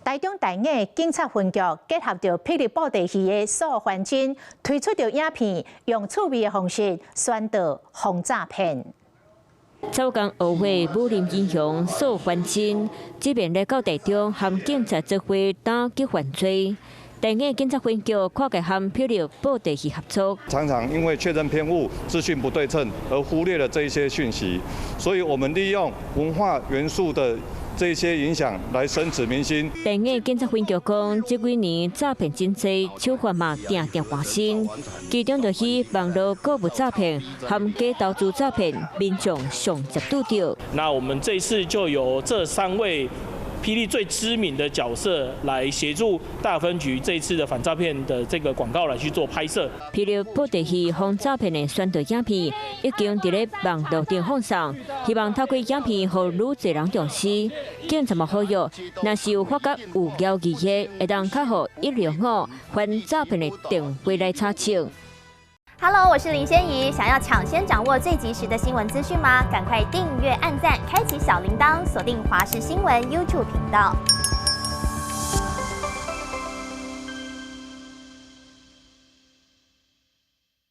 台中大雅警察分局結合著霹靂布袋戲的素還真，推出著影片，用趣味的方式宣導防詐騙。走江學會武林英雄素還真，這邊來到台中和警察做伙打擊犯罪。大雅警察分局跨界和霹靂布袋戲合作。常常因為確認偏誤、資訊不對稱而忽略了這一些訊息，所以我們利用文化元素的這些影響來深植民心。大雅警察分局講，這幾年詐騙真濟，手法嘛定定換新，其中就是網路購物詐騙和假投資詐騙，民眾上捷拄著。那我們這次就由這三位霹靂最知名的角色來協助大分局這次的反詐騙的這個廣告來去做拍攝。霹靂布袋戲防詐騙的宣導影片已經佇咧網路頂放送，希望透過影片予愈濟人重視。警察嘛呼籲，若是有發覺有嫌疑的，會當敲予105反詐騙的電話來查證。 Hello，我是林仙怡，想要搶先掌握最及時的新聞資訊嗎？趕快訂閱、按讚、開啟小鈴鐺，鎖定華視新聞 YouTube 頻道。